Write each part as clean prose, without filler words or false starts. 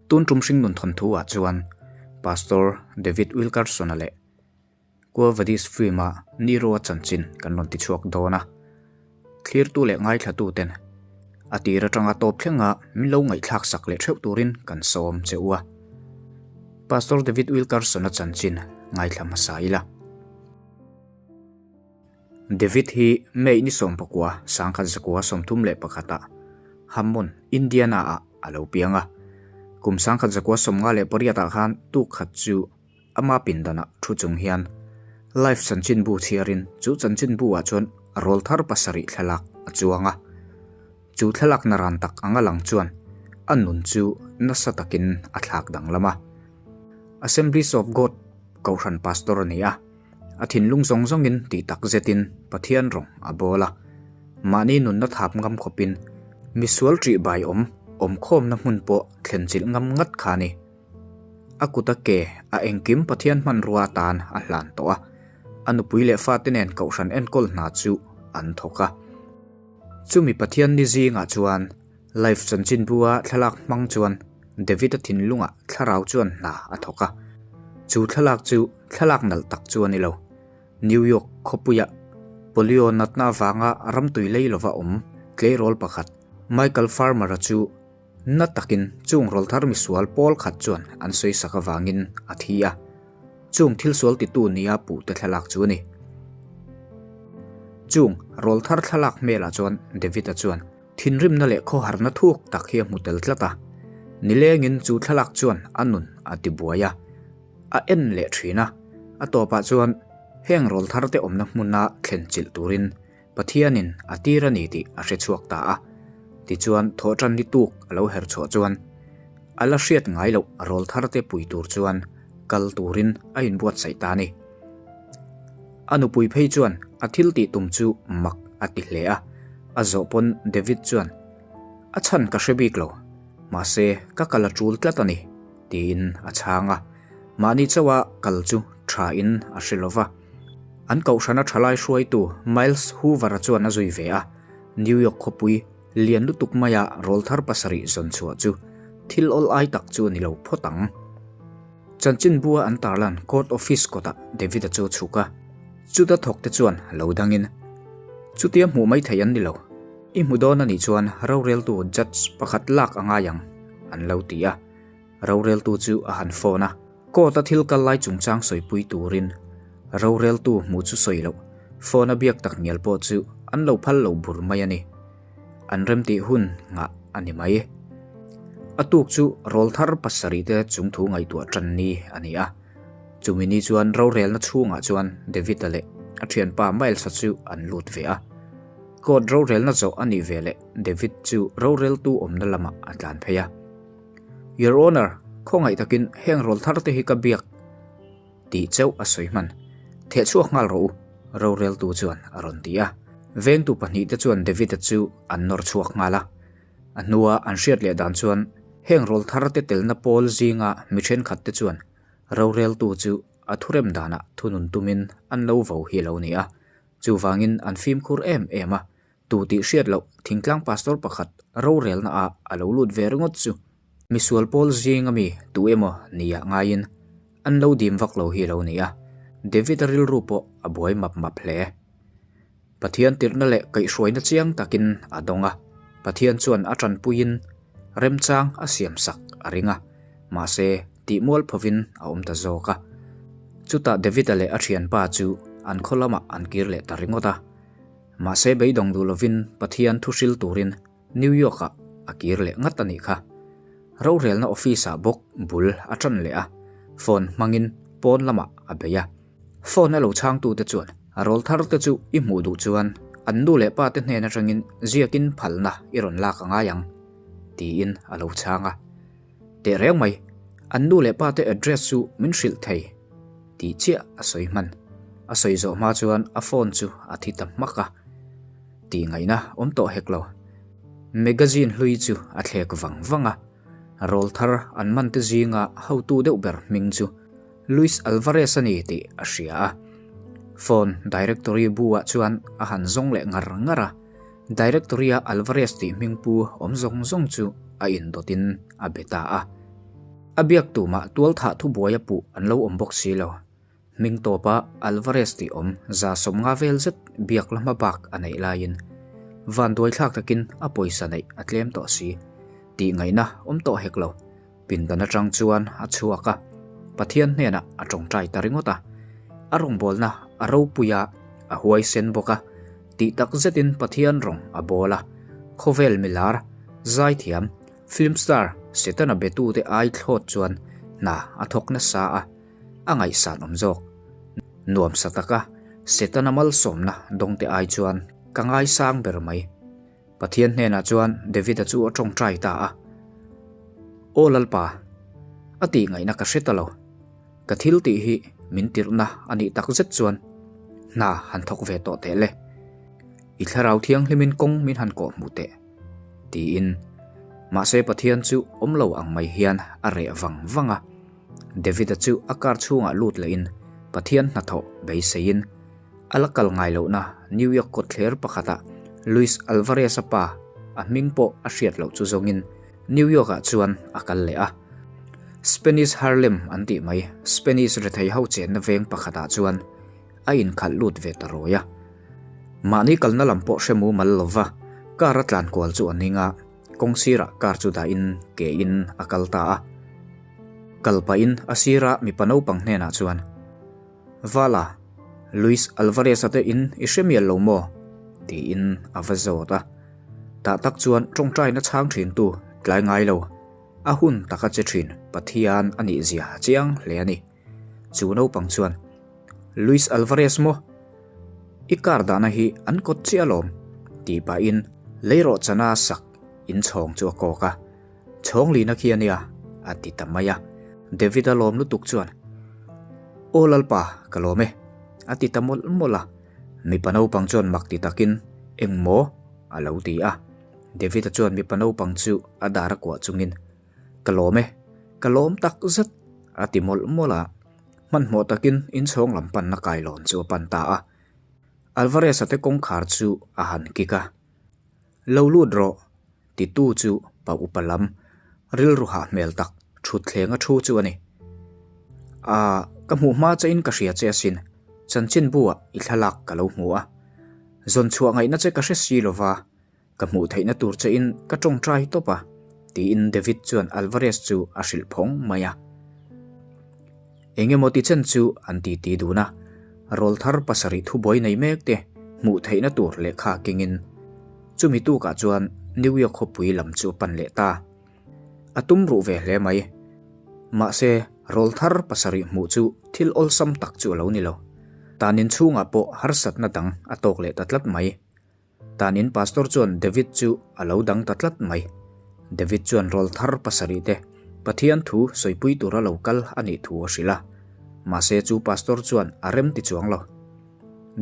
Tun tum hringnun thawnthu ah chuan Pastor David Wilkerson-a leh Quo Vadis film-a Nero-a chanchin kan rawn ti chhuak dawn a. Thlirtu leh ngaithlatu ten a tir atanga tawp thlenga min lo ngaihthlak sak leh theuh turin kan sawm che u a. Pastor David Wilkerson-a chanchin ngaithla hmasa ila. David hi May ni 19, 1931 ah Hammond, Indiana ah a lo piang a. Kum 1958 ah khan tuk khat chu ama pindanah thu chung hian Life chanchinbu chhiarin chu chanchinbu ah chuan rawl thar pasarih thlalak a chuang a. Chu thlalak naran tak anga lang chuan a nun chu nasa takin a thlak danglam a. Assemblies of God Kohhran Pastor a ni a. A thinlung zawng zawngin tih tak zetin Pathian rawng a bawl a. Mahni nunna thap ngam khawpin misual ṭih bai awm awmkhawmna hmun pawh thlen chilh ngam ngat kha a ni. A kuta ke a engkim Pathian hmanrua atan a hlan tawh a. A nupui leh fate nen kohhran enkawl hna chu an thawk a. Chumi Pathian ni zingah chuan Life chanchinbua thlalak hmang chuan David-a thinlungah thlarau chuan hna a thawk a. Chu thlalak chu thlalak nalh tak chu a ni lo. New York khawpuia polio natna avanga ramtui lei lova awm tleirawl pakhat Michael Farmer-a chu na takin chung rawlthar misual pawl khat chuan an sawisak avangin a thi a. Chung thil sual titu nia puhte thlalak chu a ni. Chung rawlthar thlalak hmelah chuan David-a chuan Thinrimna leh khawharna thuk tak hi a hmu tel tlat a, nilengin chu thlalak chuan a nun a ti buai a, a en leh thin a, a tawpah chuan heng rawl thar te awmna hmuna thlen chilh turin Pathianin a tir a ni tih a hre chhuak ta a. Tichuan thawhtan ni tuk a lo her chhuah chuan a la hriat ngai loh rawl thar te pui tur chuan kal turin a inbuatsaih ta a ni. A nupui phei chuan a thil tih tum chu mak a ti hle a, a zawh pawn David chuan, A chhan ka hre bik lo, mahse ka kal a tul tlat a ni, tiin a chhang a. Mahni chauha kal chu tha in a hre lo va. An kohhrana thalai hruaitu Miles Hoover-a chuan a zui ve a, New York khawpui lian lutuk maia rawl thar pasarih zawn chhuah chu thil awl ai tak chu a ni lo phawt ang. Chanchinbua an tarlan court office kawtah David-a chu a chhuk a, chuta thawkte chuan lo dangin, Chutia hmuh mai thei an ni lo, i hmu dawn a nih chuan roreltu judge pakhat lak a ngai ang, an lo ti a. Roreltu chu a han phone a, court-a thil kal lai chungchang sawipui turin roreltu hmuh chu sawi loh, phone-a biak tak ngial pawh chu an lo phal lo bur mai a ni. An remtih hun nghah a ni mai. A tuk chu rawl thar pasarih te chung thu ngaihtuah tan ni a ni a. Chumi ni chuan rorelna chhungah chuan David-a leh a thianpa Miles-a chu an lut ve a. Court rorelna zawh a nih veleh David chu roreltu awmna lamah a tlan phei a. Your Honour, khawngaih takin heng rawl thar te hi ka biak tih chauh a sawi hman. Theh chhuak nghal rawh u, roreltu chuan a rawn ti a. Vengtu pahnihte chuan David-a chu an nawr chhuak nghal a. A hnua an hriat leh dan chuan heng rawl tharte telna pawl zinga mi thenkhatte chuan roreltu chu a thurem danah thunun tumin an lo vo hi a lo ni a. Chuvangin an fimkhur em em a, Tu tih hriat loh thingtlang pastor pakhat rorelna ah a lo lut ve ringawt chu misual pawl zing ami tu emaw nia ngaiin an lo dim vak lo hi a lo ni a, David-a rilru pawh a buai map map hle. Pathian tirhna leh kaihhruaina chiang takin a dawng a, Pathian chuan a tanpuiin remchang a siamsak a ring a, mahse tih mualphovin a awm ta zawk a. Chutah David-a leh a thianpa chu an khaw lamah an kir leh ta ringawt a. Mahse beidawng duh lovin Pathian thu hril turin New York-ah a kir leh ngat a nih kha. Rorelna office-ah bawk bul a tan leh a, phone hmangin pawn lamah a bei a. Phone a lo chhangtute chuan a rawl thar te chu i hmuh duh chuan an nu leh pa te hnen atangin ziakin phalna i rawn lak a ngai ang, tiin a lo chhang a. Tehreng mai, an nu leh pa te address chu min hrilh thei. Tih chiah a sawi hman. A sawi zawh hma chuan a phone chu a thi ta hmak a. Tih ngaihna awm tawh hek lo. Magazine hlui chu a thlek vang vang a. Rawl thar an man te zinga hotu deuh ber hming chu Luis Alvarez a ni tih a hria a. Phone directory bu ah chuan a han zawng leh ngar ngar a. Directory a Alvarez tih hming pu awm zawng zawng chu a indawtin a be ta a. A biak tumah tualthah thubuai a puh an lo awm bawk si lo. Hming tawpa Alvarez tih awm 150 vel zet biak la hma bak a neih laiin vanduai thlak takin a pawisa neih a tlem tawh si. Tih ngaihna awm tawh hek lo. Pindan atang chuan a chhuak a, Pathian hnenah a tawngtai ta ringawt a. A rawngbawlna a ropui a, a huaisen bawk a, tih tak zetin Pathian rawng a bawl a. Khawvel milar, zaithiam, film star Setana betute ai thlawt chuan hna a thawk nasa a, a ngaihsan awm zawk. Nuamsa taka Setana malsawmna dawngte ai chuan ka ngaisang ber mai. Pathian hnenah chuan David-a chu a tawngtai ta a, Aw Lalpa, a tih ngaihna ka hre ta lo. Ka thil tih hi min tirhna a nih tak zet chuan hna han thawk ve tawh teh le. I thlarau thianghlimin kawng min han kawh hmuh teh, tiin. Mahse Pathian chu awm lo ang mai hian a reh vang vang a. David-a chu a car chhungah lut lehin Pathian hnathawh beiseiin A la kal ngai lohna New York kawtthler pakhatah Luis Alvarez-a pa a hming pawh a hriat loh chu zawngin New York-ah chuan a kal leh a. Spanish Harlem an tih mai Spanish rethei ho chenna veng pakhatah chuan a inkhalh lut ve ta rawi a. Mahni kalna lam pawh hre mumal lova car a tlan kual chu a ning a, kawng sirah car chu dahin ke in a kal ta a. Kal pahin a sira mipa naupang hnenah chuan. Vala, Luis Alvarez-a te in i hre mial lo maw? tiin a va zawt a. Tah tak chuan tawngtaina chhang thintu tlai ngai lo, a hun taka che thin Pathian a nih zia a chiang hle a ni. Chu naupang chuan, Luis Alvarez maw? I car dahna hi an kawt chiah alawm, tih pahin leirawhchana sak inchhawng chu a kawk a. Chhawng lina khi a nia, a ti ta mai a. David-a lawm lutuk chuan, Aw Lalpa, ka lawm e, a ti ta mawlh mawlh a. Mipa naupang chuan mak ti takin, Eng maw? a lo ti a. David-a chuan mipa naupang chu a dar a kuah chungin, Ka lawm e, ka lawm tak zet, a ti mawlh mawlh a. Hmanhmawh takin inchhawng lam panna kailawn chu a pan ta a. Alvarez-a te kawngkhar chu a han kik a. Lo lut rawh, Titu chu pa upa lam rilru hah hmel tak thutthleng a thu chu a ni. Aaa, ka hmuh hma che in ka hria che asin, chanchinbu ah i thlalak ka lo hmu a. Zawn chhuah ngaihna che ka hre si lova, ka hmuh theihna tur che in ka tawngtai tawp a, tiin David chuan Alvarez chu a hrilh phawng mai a. Eng emaw ti chen chu an titi dun a, rawlthar pasarih thubuai nei mek te hmuh theihna tur lehkha kengin chumi tukah chuan New York khawpui lam chu a pan leh ta. A tum ruh ve hle mai. Mahse, rawlthar pasarih hmuh chu thil awlsam tak chu a lo ni lo. Tanin chhungah pawh harsatna dang a tawk leh ta tlat mai. Tanin pastor chuan David chu a lo dang ta tlat mai. David chuan rawlthar pasarih te Pathian thu sawipui tura lo kal a nih thu a hrilh a. Mahse chu pastor chuan a rem ti chuang lo.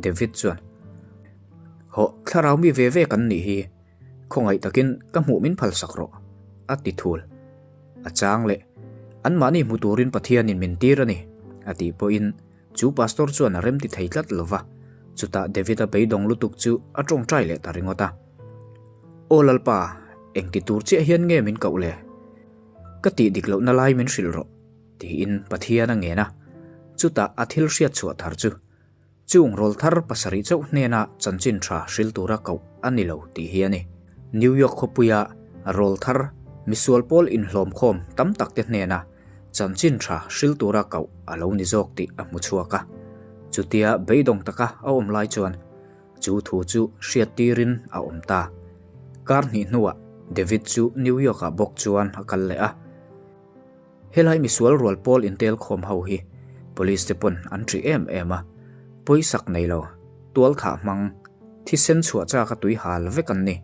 David chuan, Hawh, thlarau mi ve ve kan nih hi, khawngaih takin ka hmuh min phalsak rawh, a ti thul. A chang leh, Anmahni hmu turin Pathianin min tir a ni, a tih pawhin Chu pastor chuan a remti thei tlat lo va, chutah David-a beidawng lutuk chu a tawngtai leh ta ringawt a. Aw Lalpa, engti tur chiah hian nge min koh le? Ka tih dik lohna lai min hrilh rawh, tiin Pathian a ngen a. Chutah a thil hriat chhuah thar chu, Chung rawlthar pasarih chauh hnena chanchin tha hril tura koh a ni lo tih hi a ni. New York khawpuia rawlthar misual pawl inhlawmkhawm tam takte hnena Chanchin tha hril tura koh a lo ni zawk tih a hmu chhuak a. Chutia beidawng taka a awm lai chuan chu thu chu hriat tirin a awm ta. Kar hnih hnuah David chu New York ah bawk chuan a kal leh a. Helai misual rual pawl intel khawm ho hi police te pawn an ṭih em em a. Pawisak nei lo, tual thah hmang, thisen chhuah chak a tui hal vek an ni.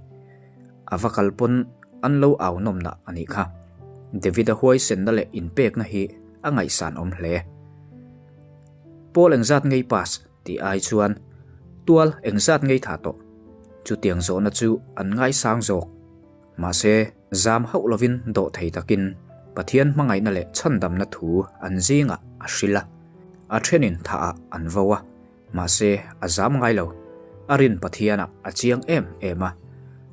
A va kal pawn an lo au nawmna a nih kha. David-a huaisenna leh inpekna hi a ngaihsan awm hle. Paul engzat ngei pass tih ai chuan tual engzat ngei tha tawh. Chutiang zawhna chu an ngaisang zawk. Mahse, zam hauh lovin dawh thei takin Pathian hmangaihna leh chhandamna thu an zingah a hrilh a. A thenin thahah an vo a. Mahse, a zam ngai lo. A rin Pathianah a chiang em em a.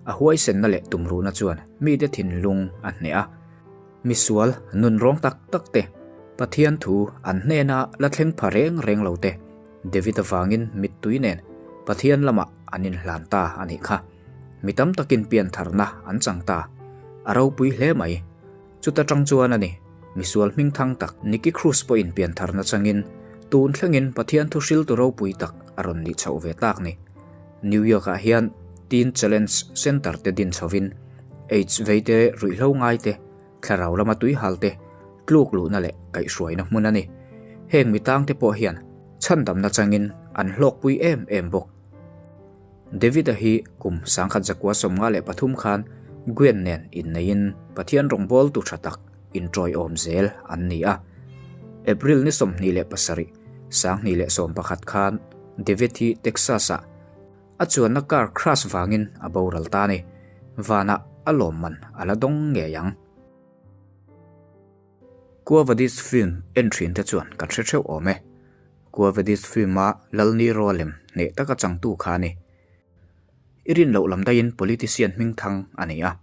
A huaisenna leh tumruhna chuan mite thinlung a hneh a. Misual nunrawng tak tak te, Pathian thu an hnena la thleng pha reng reng lo te, David avangin mittui nen Pathian lamah an inhlan ta a nih kha. Mi tam takin piantharna an chang ta. A ropui hle mai. Chuta tang chuan a ni, misual hmingthang tak Nicky Cruz pawhin piantharna changin tun thlengin Pathian thu hriltu ropui tak a rawn nih chhoh ve tak ni. New York-ah hian Teen Challenge Center te din chhovin AIDS veite ruihhlo ngai te, thlarau lama tuihal te tluk luhna leh kaihhruaina hmun a ni. Heng mi tangte pawh hian chhandamna changin an hlawkpui em em bawk. David-a hi kum 1953 khan Gwen nen inneiin Pathian rawngbawltu tha tak inṭawiawm zel an ni a. April ni 27, 2011 khan David hi Texas-ah a chuanna car crash vangin a boral ta a ni. Vanah a lawmman a la dawng ngei ang. Quavadis film en thin te chuan kan hre theuh awm e. Quavadis film-a Lalni Rawlem hneh taka changtu kha a ni. I rin loh lam daihin politician hmingthang a ni a,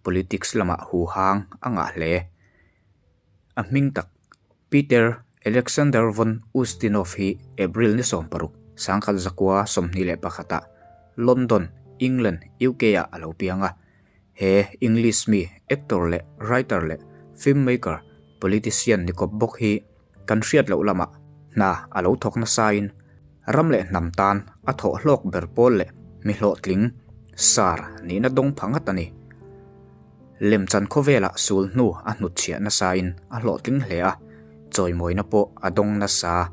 politics lamah huhang a ngah hle. A hming tak Peter Alexander von Ustinov hi April ni 16, 1921 ah London, England, UK ah a lo piang a. He English mi, actor leh writer leh filmmaker, politician ni kawp bawk hi kan hriat loh lamah hna a lo thawk nasain ram leh hnam tan a thawh hlawk ber pawl leh mi hlawhtling, sar, nihna dawng pha ngat a ni. Lemchan khawvelah sul hnu a hnutchhiah nasain a hlawhtling hle a, chawimawina pawh a dawng nasa.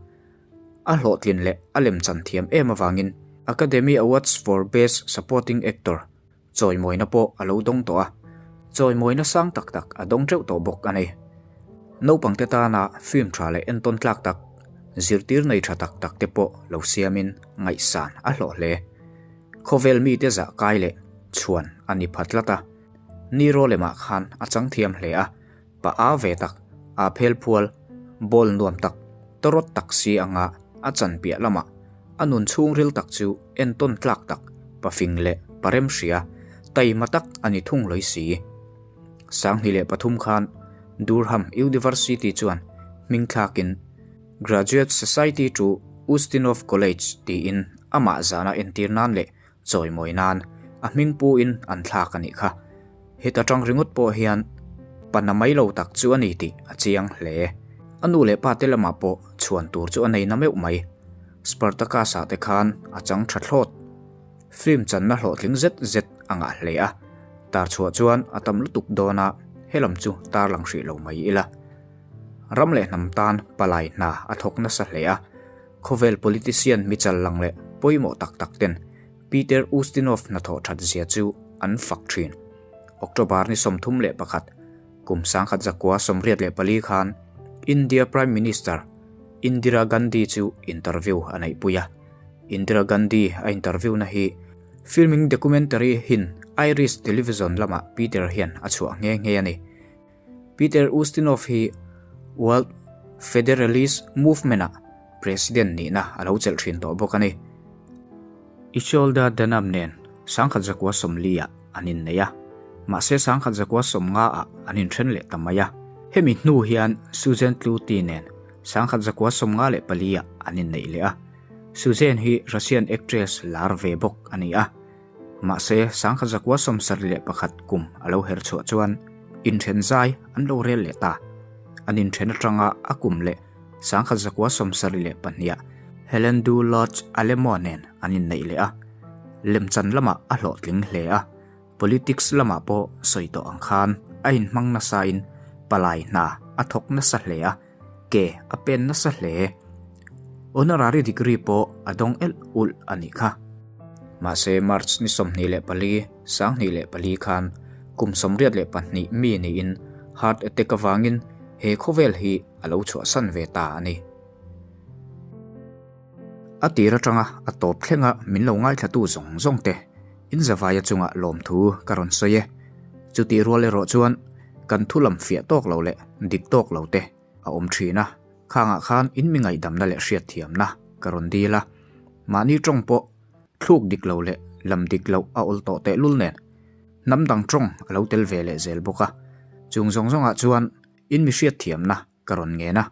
A hlawhtlin leh a lemchan thiam em avangin Academy Awards for Best Supporting Actor Chawimawina pawh a lo dawng tawh a, chawimawina sang tak tak a dawng teuh tawh bawk a ni. Naupangte tana film tha leh entawn tlak tak, zirtir nei tha tak tak te pawh lo siamin ngaihsan a hlawh hle. Khawvel mite zah kai leh chhuan a ni pha tlat a, Nero lemah khan a chang thiam hle a, Pa a ve tak, aa phel phual, ball nuam tak, tawrawt tak si anga a chan piah lamah a nun chhungril tak chu entawn tlak tak, pafing leh parem hria, taima tak a ni thung lawi si. 2003 khan Durham University chuan hming thlakin Graduate Society to Ustinov College tiin amah zana entir nan leh Chawimawi nan a hming pu in an thlak a nih kha. Heta tang ringawt pawh hian pa na mai lo tak chu a ni tih a chiang hle. A nu leh pa te lamah pawh chhuan tur chu a nei na meuh mai. Spartacus ah te khan a chang tha thlawt. Film channa hlawhtling zet zet a ngah hle a, tar chhuah chuan a tam lutuk dawn a, helam chu tarlang hrih lo mai ila. Ram leh hnam tan palai hna a thawk nasa hle a. Khawvel politician mi chal lang leh pawimawh tak tak ten Peter Ustinov hnathawh that zia chu an fak thin. October ni 31, kum 1984 khan India Prime Minister Indira Gandhi chu interview a neihpui a. Indira Gandhi a interview na hi filming documentary hin Irish television lamah Peter hian a chhuah nghe nghe a ni. Peter Ustinov hi World Federalist Movement-ah President nihna a lo chelh thin tawh bawk a ni. Isolda Dunham nen 1940-ah an innei a, mahse 1950-ah an inthen leh ta mai a. Hemi hnu hian Suzanne Tluti nen 1954-ah an inneih leh a. Suzanne hi Russian actress lar ve bawk a ni a. Mahse, 1971 kum a lo her chhuah chuan inthen zai an lo rel leh ta. An inthen atanga a kum leh 1972 ah Helen Du Lodge Alemo nen an inneih leh a. Lemchan lamah a hlawhtling hle a, politics lamah pawh sawi tawh ang khan a inhmang nasain palai hna a thawk nasa hle a. Ke a pen nasa hle. Honorary degree pawh a dawng elh ulh a nih kha. Mahse March ni 24, 2004 khan kum 82 mi niin heart attack avangin he khawvel hi a lo chhuahsan ve ta a ni. A tir atanga a tawp thlenga min lo ngaithlatu zawng zawng te in zavaia chungah lawmthu ka rawn sawi e. Chutih rual erawh chuan kan thu lam fiah tawk lo leh dik tawk lo te a awm thin a, khangah khan in mi ngaihdamna leh hriatthiamna ka rawn dil a. Mahni tawng pawh thluk dik lo leh lam dik loh a awl tawh tehlul nen hnam dang tawng a lo tel ve leh zel bawk a. Chung zawng zawngah chuan in mi hriatthiamna ka rawn ngen a,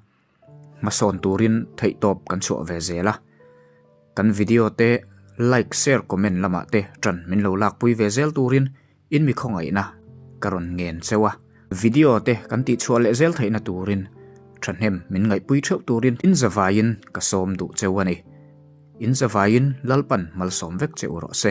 hmasawn turin theihtawp kan chhuah ve zel a. Kan video te like, share, comment lamah te ṭan min lo lakpui ve zel turin in mi khawngaihna ka rawn ngen cheu a. Video te kan tihchhuah leh zel theihna turin ṭhahnem min ngaihpui ṭheuh turin in zavaiin ka sawm duh cheu a ni. In zavaiin Lalpan malsawm vek che u rawh se.